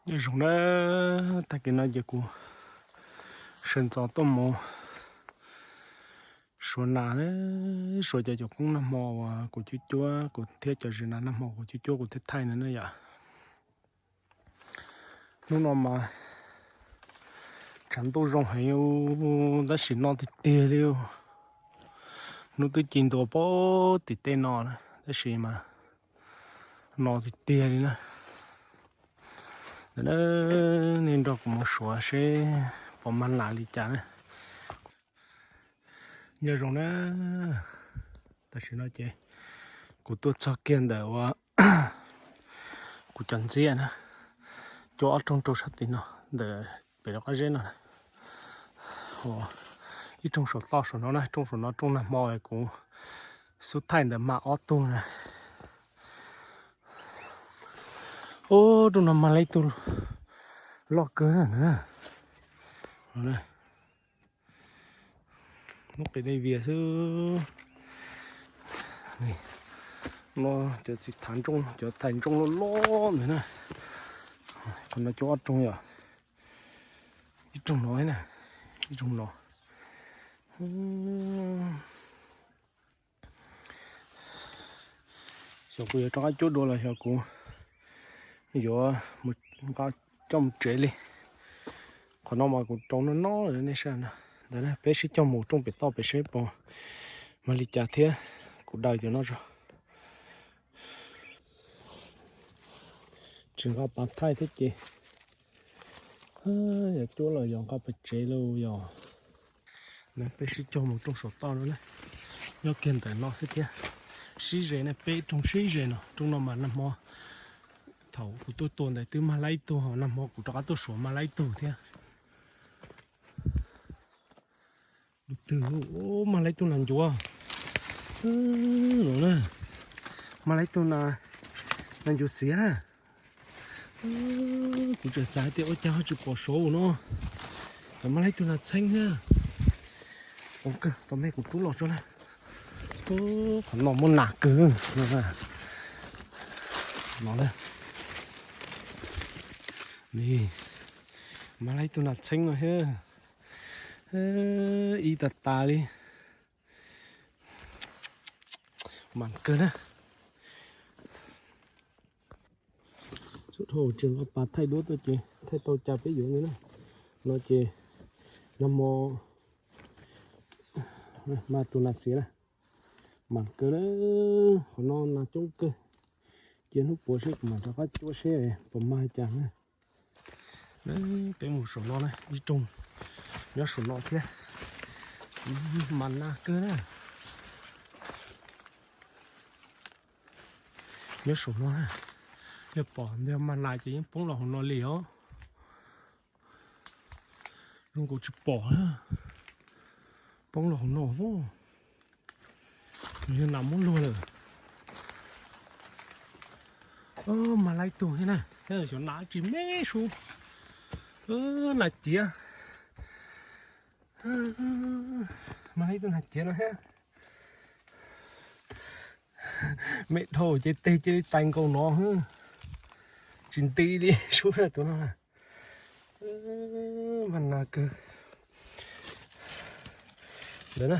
Nyob zoo na, tag kis no ces kuv sawv ntxov tuaj mus suav nas na, suav cov cov koob nag hmo uas kuv cuab cuab, kuv thiab cov zis nas nag hmo kuv cuab cuab kuv thiaj thaij no na yom. Hnub no mas tshav ntuj zoo heev, tab sis no tiag tiag li. Hnub twb ci ntua pem tim tej no na, tab sis mas no tiag tiag li na. Nej nrog kuv mus suav seb puas mag nas li cas na. Nyob zoo na, tam sim no ces kuv tuaj txog kiag ntawm uas kuv cov ntxiab na, cuab ob rooj rau sab tim no, ntawm pem rov qab zeb no. Ib rooj saum toj saum no na, rooj saum no rooj nag hmo kuv xub thaij ntawd mag ob tug na. Ub, rooj no mag lawm ib tug loj kawg na. Hnub qis dej vias xwb. No cov txiv thav ntsooj, cov thais ntsooj loj loj ntawd na. Qhov no cuab ob rooj yom. Ib rooj no na, ib rooj no. Xyov kuv yuav rov qab cuab dua los xyov kuv yuav mus nqa coj mus tsev li. Qhov no mas kuv rau no no nej saib no. Ntawd peb sib cog mus rooj pem toj pem seb puas mag li cas thiab. Kuv daws cov no tso. Tsis nqa pas thaij thiab ces yog cuab los yog nqa pas tsev lauj yog. Peb sib cog mus rooj saum toj no na, nyob kiag ntawm no xwb thiab. Sib ze ne, peb rooj sib ze no, rooj no mas nag hmo thaum kuv tuaj tua ntawd twb mag lawm ib tug, nag hmo kuv rov qab tuaj suav mag lawm ib tug thiab. Lub twg, mag lawm ib tug nas ncuav. No na, mag lawm ib tug nas ncuav xiav na. Kuv tseem xav tias ua cas ho tsis pom saud no, mag lawm ib tug nas txheeb thiab. Ua kawg, tau me kuv rub los tso na. Qhov no muaj nas kawg no. Mag lawm ib tug nas txheeb no thiab. Ib tag tas li. Mas kawg na. Txhua dhau tsis nqa pas thaij duab tuaj ces thaij tau cas peb yuav li na. No ces nag hmo mag tus nas xiav na. Mas kawg na, qhov no nas coob kawg. Cia hnub puav seb kuv mam rov qab cuab seb puas mag cas na. Peb mus saum no na, ib rooj nyob saum no thiab. Mas nas kawg na. Nyob saum no na, yog pom ntawd mag nas ces yeej poob los hauv no li os. Zoo nkaus tsis pom, poob los hauv no. Nws yog nas muab luag lawm. Mag lawm ib tug thiab na, xyov nas tsis me sub. Nas ciav. Mag lawm ib tug nas ciav no thiab. Me dhau ces tes cia li tais nkaus no. Tsis nti li sub tus no. Mag nas kawg. Ntawd na,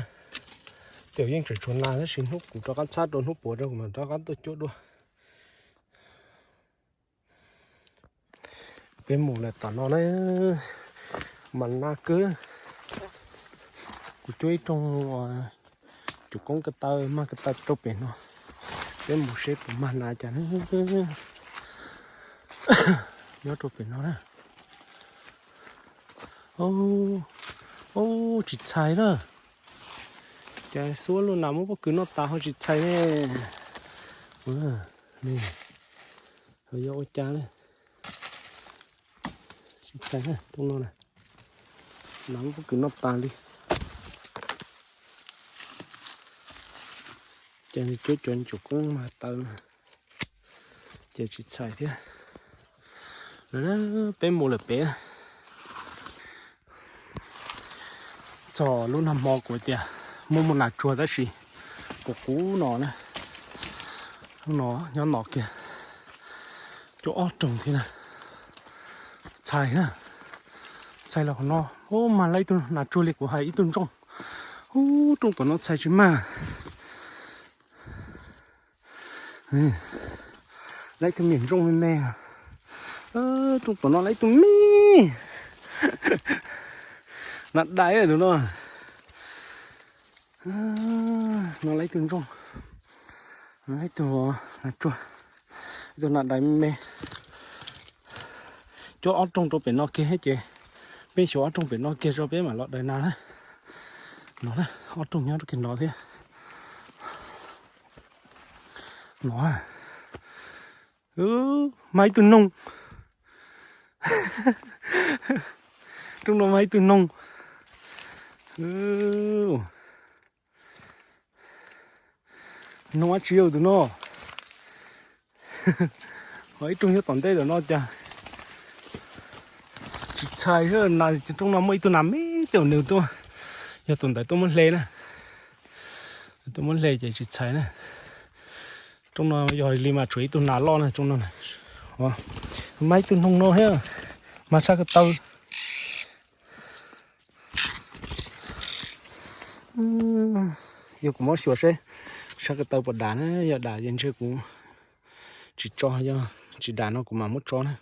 ces yeej tseem tshuav nas tab sis hnub kuv rov qab txhab rau hnub puav rau kuv mam rov qab tuaj cuab dua. Peb mus lawm tom no na, mas nas kawg. Kuv cuab ib rooj cov koob ko taw mag ko taw rau pem no. Peb mus seb puas mag nas cas na. Nyob rau pem no na. Ub, tsis txhais na. Cas xuab lub nas muab pob kws noj tas ho tsis txhais ne. Yog ua cas ne. Tsis txhais na, tus no na. Nas muab pob kws noj tas li. Ces nws cuab cov cov koob mag taw na, ces tsis txhais thiab. Peb mus lawm pem. Txog lub nag hmo kuv tias muaj muaj nas tsuag tab sis kuv qub no na. Lub no nyob no kiag, cuab ob rooj thiab na. txhais na, txhais los qhov no, ub, mag lab ib tug nas tsuag li kuv hais ib tug ntsooj. Ub, rooj tom no txhais tsis mag. Lab ib tug me ntsooj me me. Rooj tom no lab ib tug me nas dais tus no. No lab ib tug ntsooj, lab ib tug nas tsuag, ib tug nas dais me me. Coj ob rooj rau pem no kiag thiab ces peb xyuas ob rooj pem no kiag tso peb mam los daws nas na. No na, ob rooj nyob rau kiag no thiab. No, mag ib tug noog. Rooj no mag ib tug noog. Noog dab tsi tus no? Ho ib rooj nyob tom ntej tom no cas tsis txhais. Nas rooj no muaj ib tug nas me tej nws tuaj, yog tus ntawd tuaj muab hle na. Tuaj muab hle ces tsis txhais na. Rooj no yog li mas tshuav ib tug nas loj na rooj no. Mag ib tug noog no thiab, mag sab ko taw. Yog kuv muab xyuas seb sab ko taw puas dam na, yog dam ces ntshe kuv tsis tso, yog tsis dam no kuv mam muab tso na.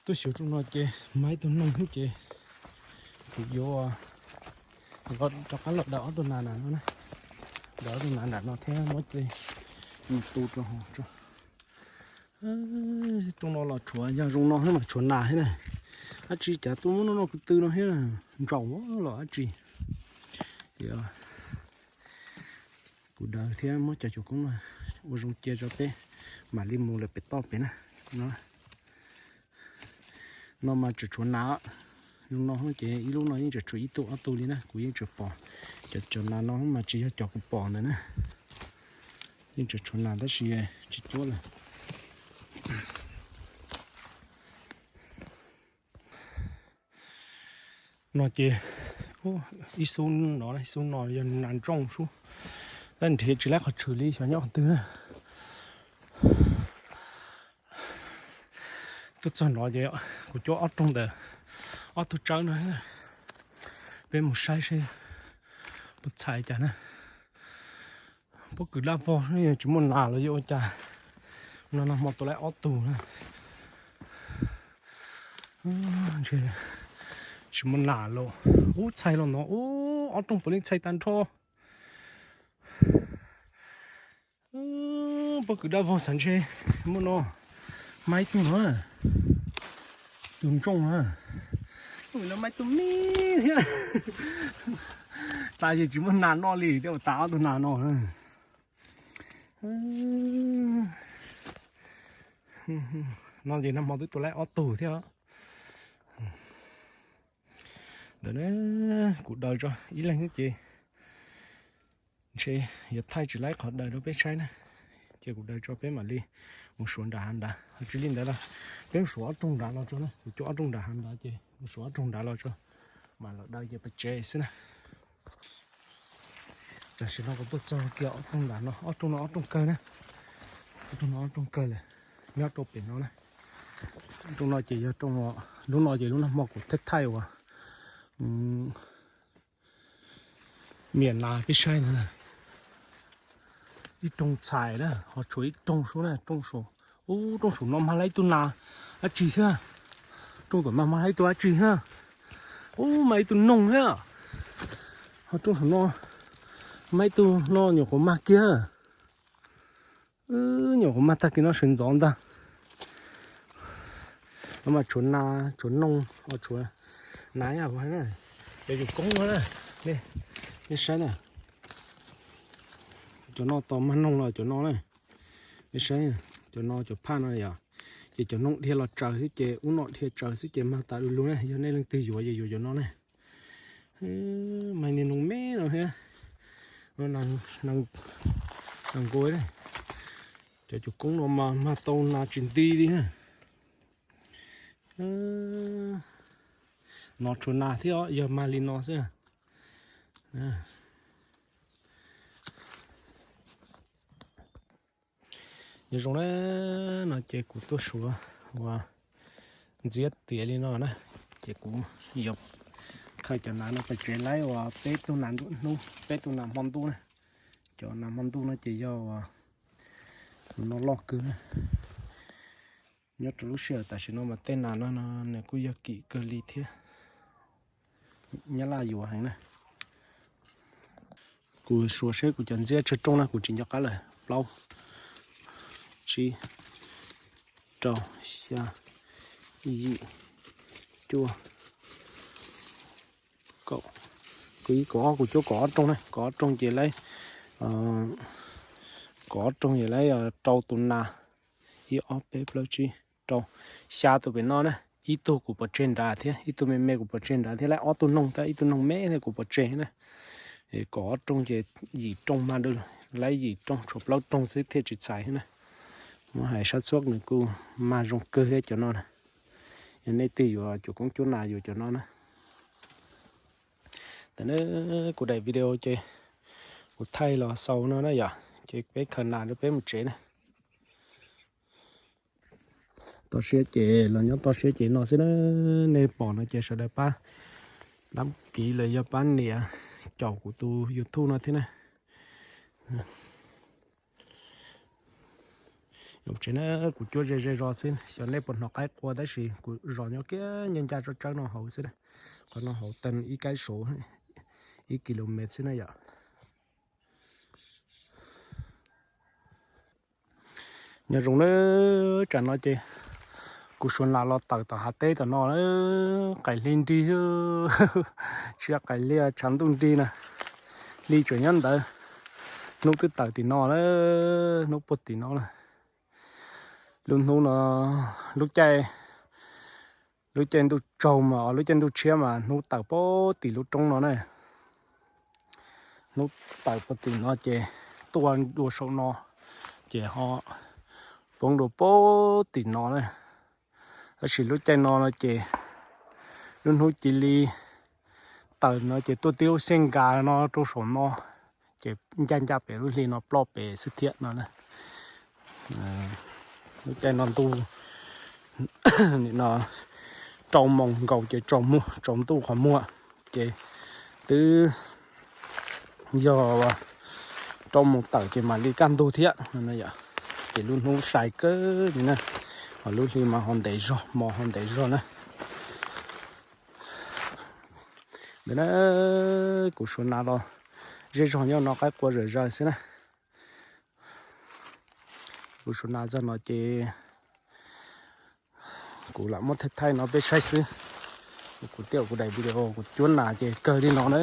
Tuaj xyuas rooj no ces mag ib tug noog xwb ces kuv yuav rov qab los daws ob tug nas nram no na. Daws ob tug nas nram no thiab muab tej mus tu rau hauv tso. Rooj no los tshuav, yog zoo no xwb mas tshuav nas thiab na. Dab tsi cas tuaj muab noj noj ko tw no thiab, ntsaum los dab tsi. Kuv daws thiab muab cov cuam koob no ua zoo cia rau peb mam li mus lawm pem toj pem na. No mas tseem tshuav nas, zoo no ces ib lub no yeej tseem tshuav ib tug ob tug li na, kuv yeej tseem pom. Cov cov nas no mas tsis yog cov kuv pom ntawd na, yeej tseem tshuav nas tab sis tsis cuab lawm. No ces ib xub no, ib xub no yog nas ntsooj xwb, tab nrhiav tsis laib qhov tshwm li xyov nyob qhov twg na. Tuaj txog no ces kuv cuab ob rooj ntawm ob tug tsawb no, peb mus saib seb puas txhais cas na. Pob kws dab vog, tsis muaj nas los yuav ua cas. No nag hmo tau laib ob tug na. Tsis muaj nas los ub, txhais los no ub, ob rooj puav leej txhais tag nrho. Pob kws dab vog xav ntshe muaj no, mag ib tug no, tus ntsooj na, no mag ib tug me thiab. Tas yeej tsis muaj nas noj li thiab, tas ob tug nas no. No ces nag hmo twb tua laib ob tug thiab. Ntawm na, kuv daws tso ib leeg xwb ces ntshe yuav thaij tsis laib qhov daws rau peb saib na. Ces kuv daws tso peb mam li mus suav nram hav nrad, ho tsis li ntawd los peb mus suav ob rooj nrad los tso na, kuv cuab ob rooj nrad hav nrad ces mus suav ob rooj nrad los tso, mam los daws ces pais tsev xwb na. Tam sim no kuv tuaj txog kiag ob rooj nrad no, ob rooj no ob rooj kawg na, ob rooj no ob rooj kawg lawm, nyob rau pem no na. Rooj no ces yog rooj, lub no ces lub nag hmo kuv thaij thaij uas niam nas peb saib ntawd na. Ib rooj txhais na, ho tshuav ib rooj xwb na, rooj saum, ub, rooj saum no mag laib ib tug nas dab tsi thiab, rooj tom no mag laib ib tug dab tsi thiab, ub, mag ib tug noog thiab, ho rooj saum no mag ib tug no nyuam qhuav mag kiag. Nyuam qhuav mag tag kis no sawv ntxov ntag. No mas tshuav nas, tshuav noog, tshuav nas ib yam na. Cov yus koob no na, nej saib na. Cov no tos mag noog los cov no na. Nej saib, cov no cov phaj no yom. Ces cov noog dhia los tsaws xwb ces ub no dhia tsaws xwb ces mag tas du lug na. Yog nej leej twg yuav ces yuav cov no na. Mag niag noog me no thiab. Nas nkaus, cov cus koob no mas mag tau nas tsis nti li. No tshuav nas thiab os, yog mag li no xwb. Zoo na, no ces kuv tuaj suav uas ntxiab tiav li no na, ces kuv yuav khaws cov nas no pes tsev laib uas peb tug nas nruab hnub, peb tug nas hmo ntuj na. Cov nas hmo ntuj no ces yog uas no loj kawg na. Nyob rau lub sij hawm tam sim no mas tej nas no nws kuj yog kim kawg li thiab. Nyab laj yuav heev na. Kuv suav seb kuv cov ntxiab tsawg rooj na, kuv tsis nco qab lawm. Plaub, tsib, rau, xya, yim, cuaj, kaum, kaum ib, kaum ob, kuv cuab kaum ob rooj na, kaum ob rooj ces laib, kaum ob rooj ces laib rau tus nas, ib ob peb plaub tsib rau, xya tus pem no na. Ib tug kuv pov tseg nrad thiab, ib tug me me kuv pov tseg nrad thiab, laib ob tug noog thiab, ib tug noog me thiab kuv pov tseg na. Kaum ob rooj ces yim rooj mas, laib yim rooj tshuav plaub rooj xwb thiaj tsis txhais na. Muab hais sab txhuab nws kuj mag zoo kawg thiab cov no na. Yog nej twg yuav cuam koob cuab nas yuav cov no na. Tam no kuv daim video ces kuv thaij los xaus no na yom, ces peb khaws nas rau peb mus tsev na. Toj siab ces los nyob toj siab ces no xwb na. Nej pom no ces sawv daws pab dab kiv los yog pab nias caum kuv tus YouTube no thiab na. Tsev na, kuv cuab ze ze zog xwb, xyov nej puas hnov qaib qua tab sis kuv zos nyob kiag ncaj ncaj tsawb tsawb no hauv xwb na. Qhov no hauv tag ib kab saud, ib kilomev xwb na yom. Nyob zoo na, tsam no ces kuv suav nas los tawm tom hav teb tom no na, qaim hli nrig, tsis yog qaim hli, tshav ntuj nrig na. Hli tseem nyob ntawd, hnub twb tawm tim no na, hnub puag tim no na. Lub hnub no, lub caij, lub caij ntuj tsaug mas, lub caij ntuj tshiab mas hnub tawm puag tim lub roob no na. Hnub tawm puag tim no ces tuaj dua saum no, ces ho poob dua puag tim no na. Tab sis lub caij no no ces lub hnub cia li tawm no ces tuaj tib lub xeej nkas no rau saum no, ces ncaj ncaj pem lub hli no ploj pem xwb thiab no na. Lub caij no ntuj, nim no rau moos nkaus ces tsaus muag, tsaus ntuj qhov muag, ces twb yog rau moos tawm ces mam li kaj ntug thiab no. Ces lub hnub sai kawg li na, ho lub hli mas ho ntev zog, hmo ho ntev zog na. Ntawm na, kuv suav nas los zej zog nyob no, qaib qua zom zaws xwb na. Kuv suav nas txog no ces kuv lam muab thaij thaij no peb saib xwb. Kuv thiaj kuv daim video kuv cuab nas ces kawg li no na.